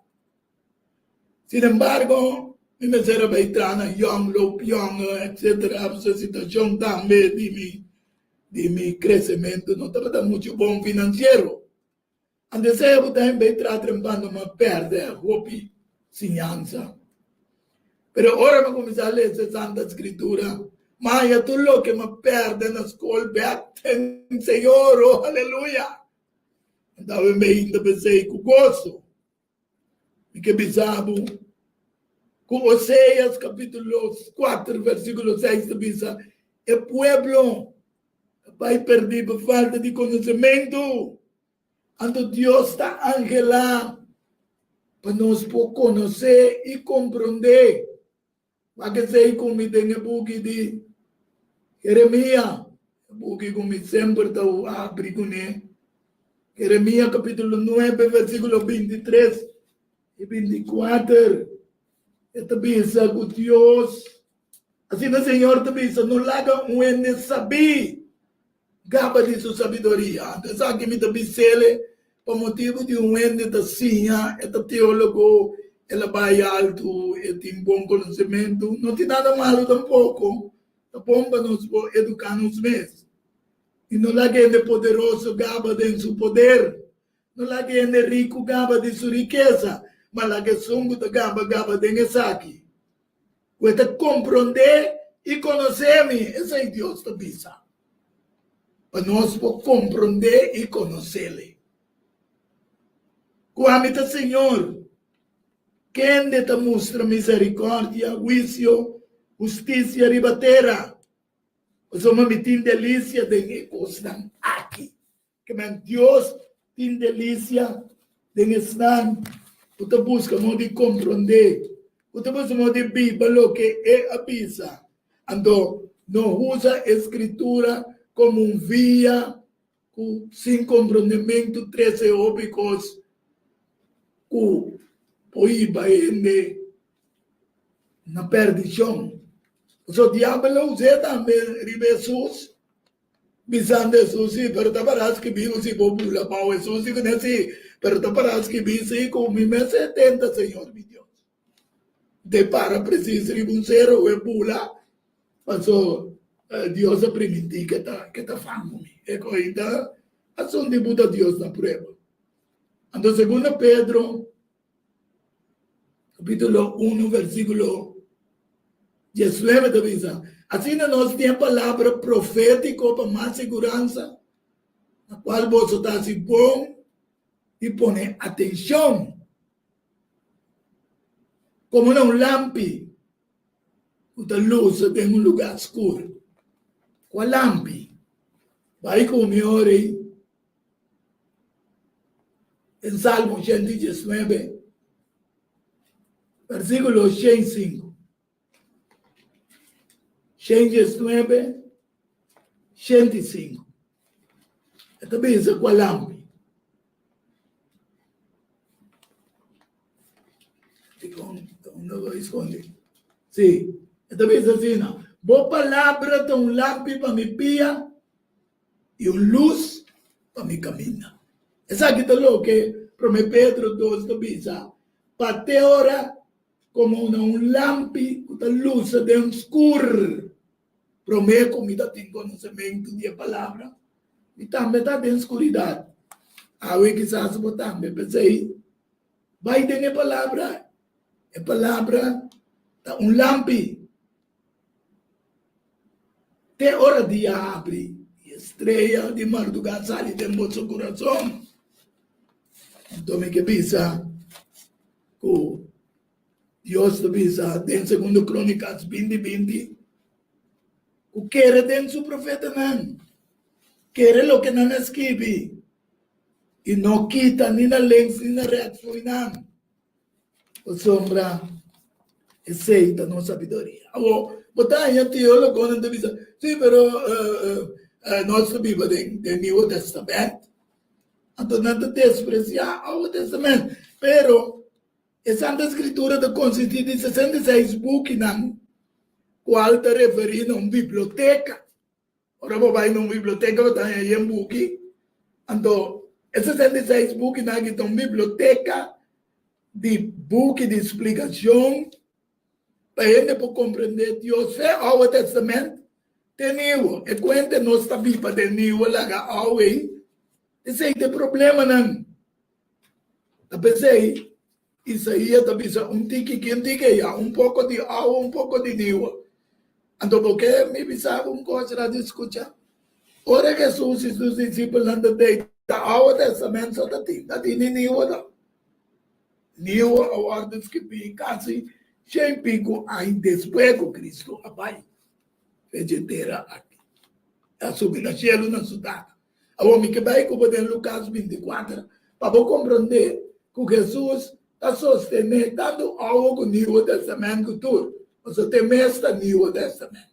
Sin embargo, mi mester a bai traha na Yong, Loop Yong, etcetera, pasobra e situacion tambe di mi di mi crecemento no tabata mucho bon financiero. Antes esei bo ta bai traha trempando mi a perde hopi siñansa. Pero ora mi a cuminsa lesa e Santa Scritura, mi a haña tur loke mi a perde na scol bek den Señor, oh aleluya! Anto awe mi ainda pensei cu goso. Mi ke bisa bo ku Oseas kapítulo 4 versíkulo 6 ta bisa, E pueblo ta bai pèrdí pa falta di konosementu. Anto Dios ta anhelá pa nos por konosé i komprondé. Wak esei ku mi den e buki di Jeremia, e buki ku mi semper ta abri kuné. Jeremia kapítulo nuebe versíkulo bintitres i bintikuater, e ta bisa ku Dios, asina Señor ta bisa, no laga un hende sabí gaba di su sabiduria. Anto esaki mi ta bis'el pa motibu di un hende ta siña, e ta teólogo, el a bai altu, e tin bon konosementu. No tin nada malu tampoko, ta bon pa nos por eduká nos mes. I no laga hende poderoso gaba den su poder, no laga hende riku gaba di su rikesa, ma laga esun ku ta gaba gaba den esaki. Ku e ta komprondé i konosé mi, esei Dios ta bisa. Pa nos por komprondé i konosé-Le. Ku ami ta Señor, kende ta mustra miserikòrdia, huisio, hustisia riba tera, pasobra mi tin delisia den e kosnan aki. Kemen Dios tin delisia den esnan ku ta buska moda di komprondé, ku ta buska moda di biba loke e a bisa. Anto, no usa e Skritura komo un via ku sin komprondementu trese hopi kos ku por hiba hende na pèrdishon. Pasobra diabel a us'é tambe riba Hesus. Bisando Hesus, Sí, pero ta para skibí ku si bo bula bou. Hesus di kuné, Sí, pero ta para skibí sí ku mi mester tenta Señor mi Dios. Te para presis riba un sero ku e bula, paso Dios a primintí ke ta ke ta fangu mi. E ko'i ta asuntu di buta Dios na prueba. Anto segundo Pedro capítulo uno versículo. 19 ta bisa, Asina nos tin e palabra profétiko pa mas siguransa, na kual boso ta hasi bon di pone atenshon, komo na un lampi ku ta lusa den un lugá skur. Kua lampi? Bai ku mi ora ei den Salmo 119, versíkulo 105. 119, 105. E ta bisa kua lampi. Sí, e ta bisa asina, Bo palabra ta un lampi pa mi pia i un lus pa mi kaminda. Esaki ta loke Promé Pedro dos ta bisa, Pa te ora komo na un lampi ku ta lusa den skur. Promé ku mi ta tin konosementu di e palabra, mi tambe ta den skuridat. Awe kisas bo tambe. P'esei, bai den e palabra. E palabra ta un lampi. Te ora dia habri i e strea di mardugá sali den boso kurason. Anto mi ke bisa ku Dios ta bisa den Segundo Kronikas binti binti ku kere den su profetanan, kere loke nan a skibi i no kita ni na links ni na rèks fo'i nan. Pasobra esei ta nos sabiduria. Awor, bo ta haña teólogonan ta bisa, sí, pero nos ta biba den den Nieuwe Testament. Anto nan ta despresiá Oude Testament. Pero e Santa Skritura ta konsistí di 66 bukinan, kual ta referí na un biblioteka. Ora bo bai na un biblioteka bo ta haña yen buki. Anto e 66 bukinan aki ta un biblioteka di buki di splikashon pa hende por komprendé Dios. Fe Oude Testament te Nieuwe. E kuente nos ta biba den Nieuwe laga Oude. Esei ta e problemanan. Ta p'esei Isaías ta bisa un tiki ki un tiki aya, un poko di awa, un poko di niwa. Anto bo ke mi bisa bo un kos radio skucha? Ora Hesus i su disipelnan ta deita awa Testament so ta tin, ta tin di niwa ta. Niwa a wòrdu skibí kasi shen piku aña despues ku Kristu a bai fe dje tera aki. A subi na shelu na su Tata. Awor mi ke bai ku bo den Lukas 24 pa bo komprondé ku Hesus ta sostené tantu Oude ku Nieuwe Testament ku tur, pasobra te mes ta Nieuwe Testament.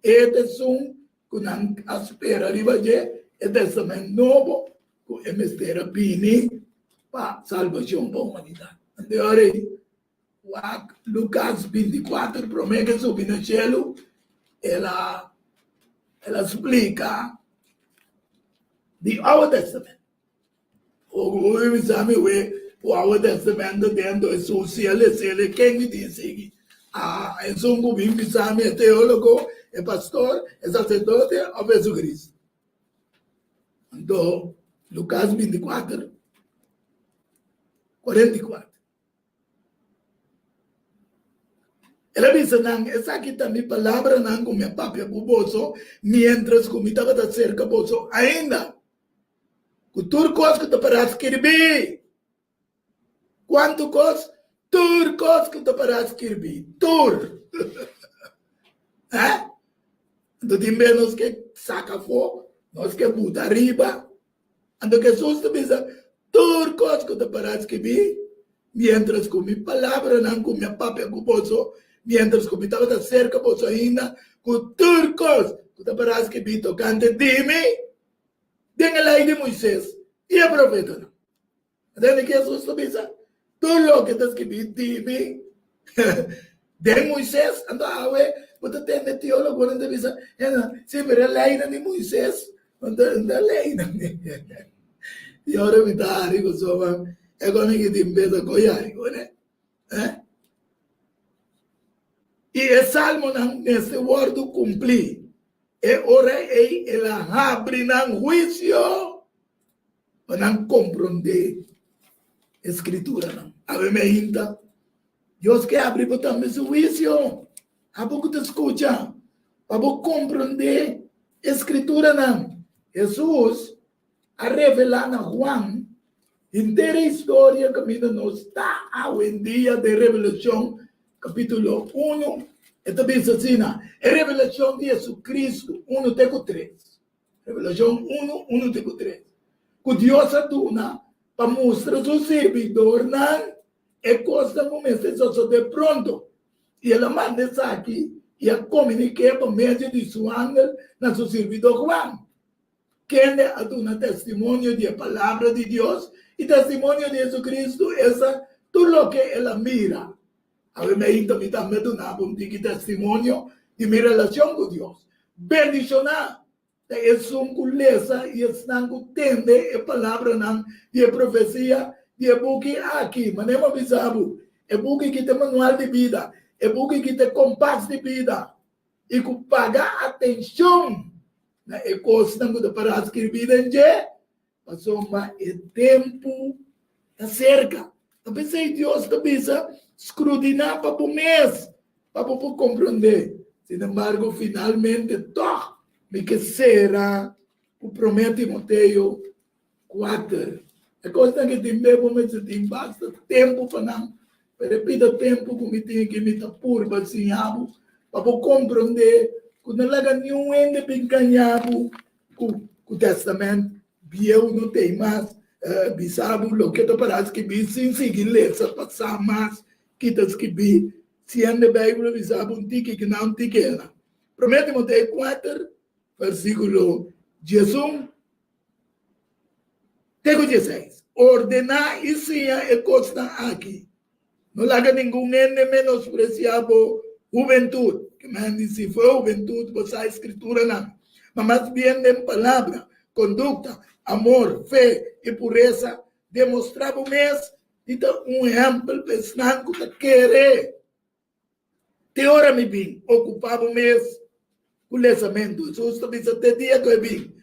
E ta esun ku nan a spera riba dje, e Testament Nobo ku e mester a bini pa salbashon pa humanidat. Anto e ora ei, wak Lukas 24 promé ku e subi na shelu, el a el a splika di Oude Testament. Ogu bisa mi we ku Oude Testament ta dentro e susia lesele ken mi tin sigui? Ah, esun ku bin bisa mi e teólogo, e pastor, e saserdote òf Jesucristo? Anto Lukas 24, 44. El a bisa nan, Esaki ta mi palabranan ku mi a papia ku boso miéntras ku mi tabata serka boso ainda, ku tur kos ku ta pará skirbí. Kuantu kos? Tur kos ku ta pará skirbí. Tur. Eh? Anto tin bes nos ke saka afó, nos ke buta ariba. Anto Hesus ta bisa, Tur kos ku ta pará skibí, miéntras ku mi palabranan ku mi a papia ku boso, miéntras ku mi tabata serka boso ainda, ku tur kos ku ta pará skibí tokante di mi den e Lei di Moises i e Profetanan. Tende ki Hesus ta bisa? Tur loke ta skibí di mi den Moises. Anto awe bo ta tende teólogonan ta bisa, Sí, pero e leinan di Moises no ta leinan. I ora mi ta hari pasobra e kos ki tin bes a kohe hari kuné. I e salmonan mester wòrdu kumplí. E ora ei el a habri nan huisio. pa nan komprondé e skrituranan. Awe mi ainda, Dios ke abri bo tambe su huisio. Abo ku ta skucha, pa bo komprondé e Skrituranan. Hesus a revelá na Juan henter e historia kaminda nos ta awendia den Revelashon kapítulo unu. E ta bisa asina, E revelashon di Hesukristu, unu te ku tres. Revelashon unu, unu te ku tres, ku Dios a duna pa mustra su sirbidornan e kosnan ku mester sosodé pronto. I el a manda esaki i a komunik'é pa medio di su angel na su sirbidó Juan, kende a duna testimonio di e palabra di Dios i testimonio di Hesukristu, esta, tur loke el a mira. Awe meinta mi tambe a duna bo un tiki testimonio di mi relashon ku Dios. Bendishoná ta esun ku lesa i esnan ku tende e palabranan di e profesia di e buki aki. Manera mi a bisa bo, e buki ki ta e manual di bida, e buki ki ta e kompas di bida, i ku paga atenshon na e kosnan ku ta pará skirbí den dje, Pasobra e tempu ta serka. Ta p'esei Dios ta bisa, Skrudiná pa bo mes, pa bo por komprondé. Sin embargo, finalmente tòg mi ke sera ku Promé Timoteo kuater. E kosnan ke tin be bo mester tin basta tempu pa nan, pero e pida tempu ku mi tin aki mi ta purba siña bo pa bo komprondé ku no laga niun hende bin gaña bo Ku ku Testament Bieu no tei mas bisa bo loke ta para skibí sin sigui lesa pa sa mas ki ta skibí. Siende Beibel a bisa bo un tiki kinan un tiki ena. Promé Timoteo kuater versíkulo diesun te ku dieseis, Ordená i siña e kosnan aki. No laga ningun hende menospresiá bo hubentut, ke men di si foe hubentut bo sa e Skrituranan, ma mas bien den palabra, kondukta, amor, fe i puresa, demostrá bo mes di ta un ehèmpel pa esnan ku ta kere. Te ora mi bin, okupá bo mes ku lesamentu. Hesus ta bisa te dia ku e bin,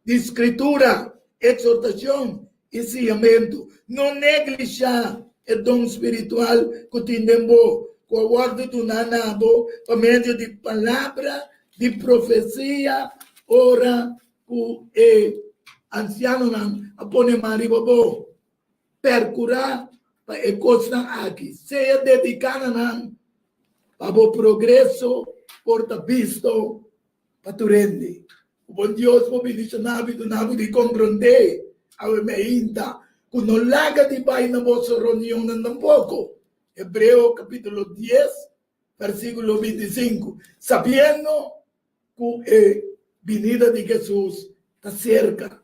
di Skritura, eksortashon i siñamentu. No neglishá e don spiritual ku tin den bo, ku a wòrdu duná na bo pa medio di palabra di profesia ora ku e ansianonan a pone man riba bo. Perkurá pa e kosnan aki sea dediká na nan pa bo progreso por ta bisto pa tur hende. Ku bon Dios por bendishoná bo i duna bo di komprondé awe meinta ku no laga di bai na boso reunionnan tampoko. Hebreo kapítulo dies, versíkulo bintisinku, Sabiendo ku e binida di Hesus ta serka.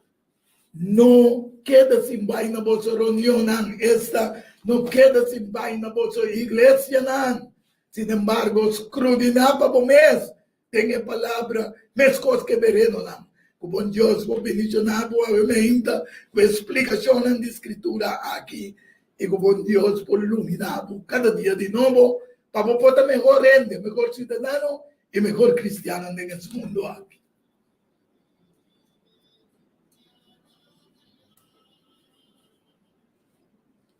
No keda sin bai na boso reunionnan, esta, no keda sin bai na boso iglesianan. Sin embargo, skrudiná pa bo mes den e palabra meskos ku e berenonan. Ku bon Dios por bendishoná bo awe meinta ku e splikashonnan di Skritura aki i ku bon Dios por luminá bo kada dia di nobo pa bo por ta mehor hende, mehor siudadano i mehor kristiannan den es mundu aki.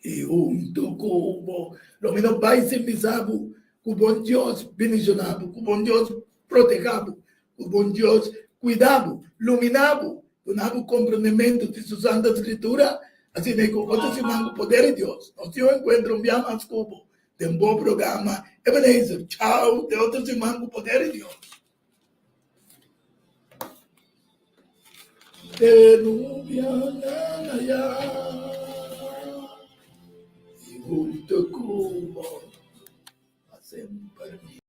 I huntu ku bo, lo mi no bai sin bisa bo ku bon Dios bendishoná bo, ku bon Dios protehá bo, ku bon Dios kuida bo, luminá bo, duna bo komprendementu di su Santa Skritura, asina ku otro siman ku poder di Dios nos tin un enkuentro un bia mas ku bo den bo programa Ebenezer. Chao, te otro siman ku poder di Dios. Te nubia na ya i huntu ku bo pa semper mi.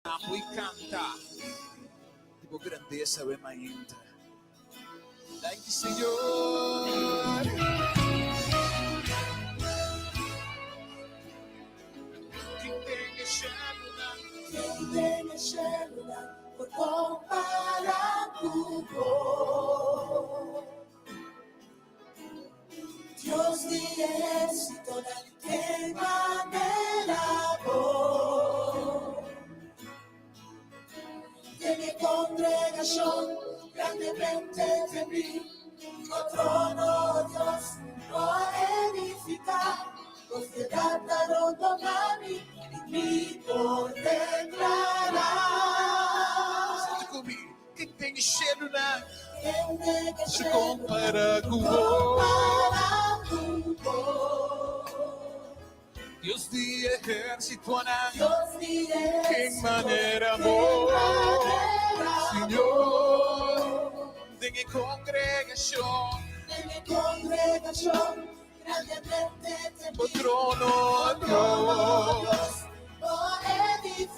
Apo i kanta di bo grandesa awe mainta. Danki Señor. Ken den e shelunan. Ken den e shelunan por kompará ku bo? kongregashon grandemente temí, Bo trono, Dios, Bo a edifiká, Bo fiedat ta rondoná mi, i mi por deklará. Sinti ku mi, ken den e shelunan Ken den e por shelunan kompará ku por bo? kompará ku bo? Dios di ehérsitonan, Dios di ken ehérsito, manera ken bo, manera Señor, bo. Den e kongregashon, Den e kongregashon, grandemente bo temí, trono, bo trono, Dios, Dios, bo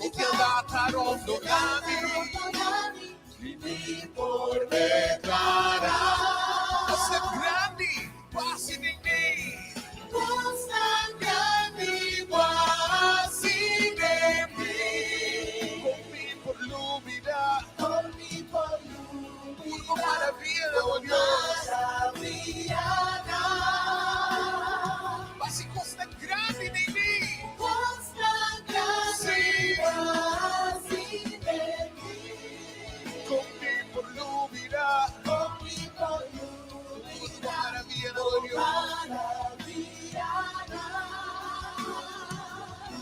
bo edifiká, fieldat ta bo rondoná fieldat ta mi, rondoná mi, i i mi mi por por deklará. deklará. Kosnan grandi bo a hasi den mi. Kosnan grandi bo a hasi den mi. Kon mi por lubidá. Kon mi por Tur bo lubidá. maravianan, Bo o Dios. maravianan. Bo a hasi kosnan grandi den mi. Kosnan grandi Sí. bo a hasi den mi. Kon mi por lubidá. Kon mi por Tur bo lubidá. maravianan, Bo o Dios. maravianan.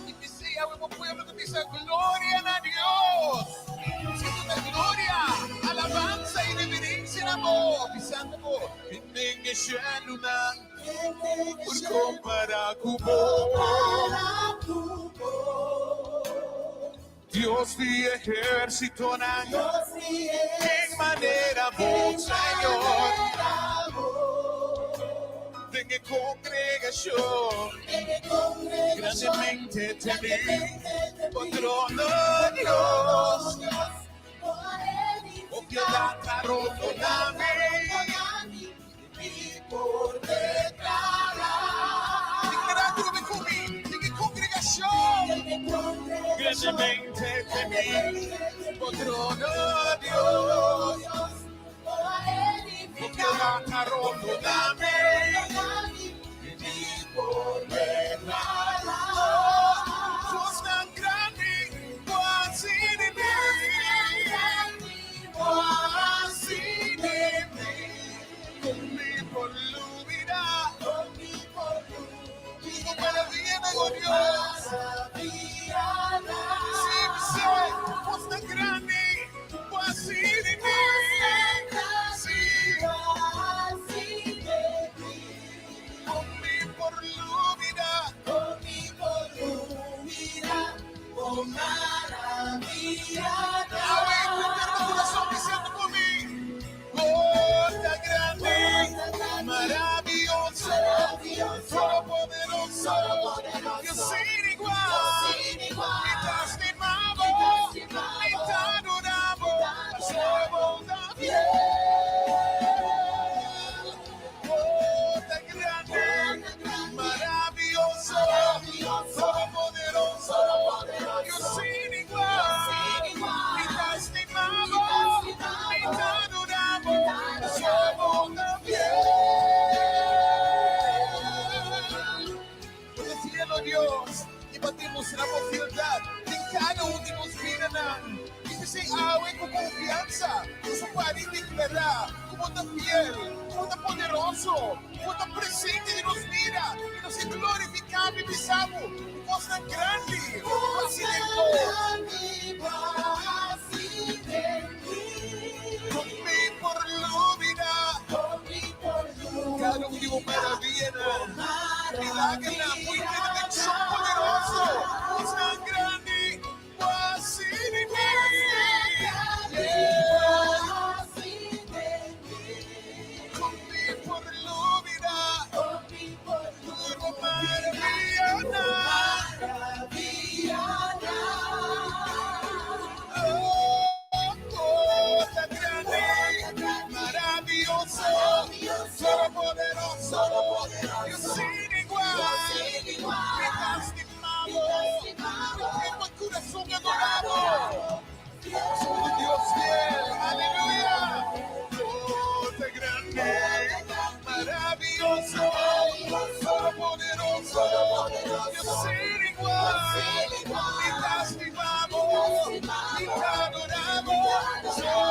I p'esei awe bo pueblo ta bisa gloria na Dios. Siendo na gloria, alabansa i reverensia na bo, bisando bo, ken den e shelunan Ken den e por shelu kompará ku bo. kompará ku bo. Dios di ehérsitonan, Dios di ken ehérsito, manera bo, ken Señor, manera bo. Den e kongregashon, Den e kongregashon, grandemente temí, grandemente bo temí, trono, bo trono, Dios, Dios, bo bo edifiká, fieldat ta bo rondoná fieldat ta mi. rondoná mi, i mi por deklará. Deklará tur ku mi, den e kongregashon, Den e kongregashon, grandemente temí, grandemente bo temí, trono, bo trono, Dios, Dios, bo bo edifiká, fieldat ta bo rondoná fieldat ta mi. rondoná mi, I i mi mi por por deklará. deklará. Kosnan grandi bo a hasi den mi. Kosnan grandi Bo a hasi den mi. Kon mi por lubidá. Kon mi por Tur bo lubidá. maravianan, Bo o Dios. maravianan. Sí, sí, kosnan grandi bo a hasi den mi. Kosnan grandi Sí. bo a hasi den mi. Kon mi por lubidá. Kon mi por lubidá. Bo maravianan. Awe, ku henter bo kurason bisando ku mi. Bo ta grandi, Bo ta grandi, maravioso, maravioso, todopoderoso, Dios todopoderoso, sin Dios igual. sin Mi igual. ta stima Mi bo, ta mi stima ta bo, adorá mi bo, ta pasobra adorá bo bo, ta fiel. fiel. Bo ta grandi, Bo ta grandi, maravioso, maravioso, todopoderoso, Dios todopoderoso, sin Dios igual. sin Mi igual. ta stima Mi bo, ta stima mi bo, ta adorá mi bo, ta pasobra adorá bo bo, ta fiel. fiel. Bo ta fiel, o Dios, i bo a demostrá bo fieldat den kada un di nos bidanan. I p'esei awe ku konfiansa, nos por deklará ku bo ta fiel, ku bo ta poderoso, ku bo ta presente den nos bida, i nos ta glorifiká i bisa bo, kosnan grandi, bo a hasi den Kosnan bo. grandi bo a hasi den mi. Kon mi por lubidá. Kon mi por Kada un di bo lubidá. maravianan. Bo Milagernan, fuente di bendición poderoso. maravianan. Kosnan grandi, bo a hasi den mi. Kosnan grandi Yeah. bo a hasi den mi. Kon mi por lubidá. Kon mi por Tur bo lubidá. maravianan. Bo maravianan. Oh, oh, ta grandi, Bo ta grandi, maravioso, maravioso, todopoderoso, Dios todopoderoso, sin Dios igual. sin Mi igual. ta Mi stima ta bo, stima ku bo, bo kurason mi ta adorá bo. adorá bo, Somos un Dios fiel, aleluya. fiel. Bo ta grandi, Bo ta grandi, maravioso, maravioso, todopoderoso, Dios todopoderoso, sin Dios igual. sin Mi igual. ta stima Mi bo, ta stima mi bo, ta adorá mi bo, ta adorá bo,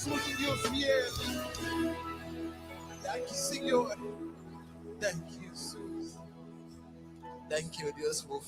Pasobra un Dios fiel. Thank you, Señor. Thank you, Jesus. Thank you, Dios, for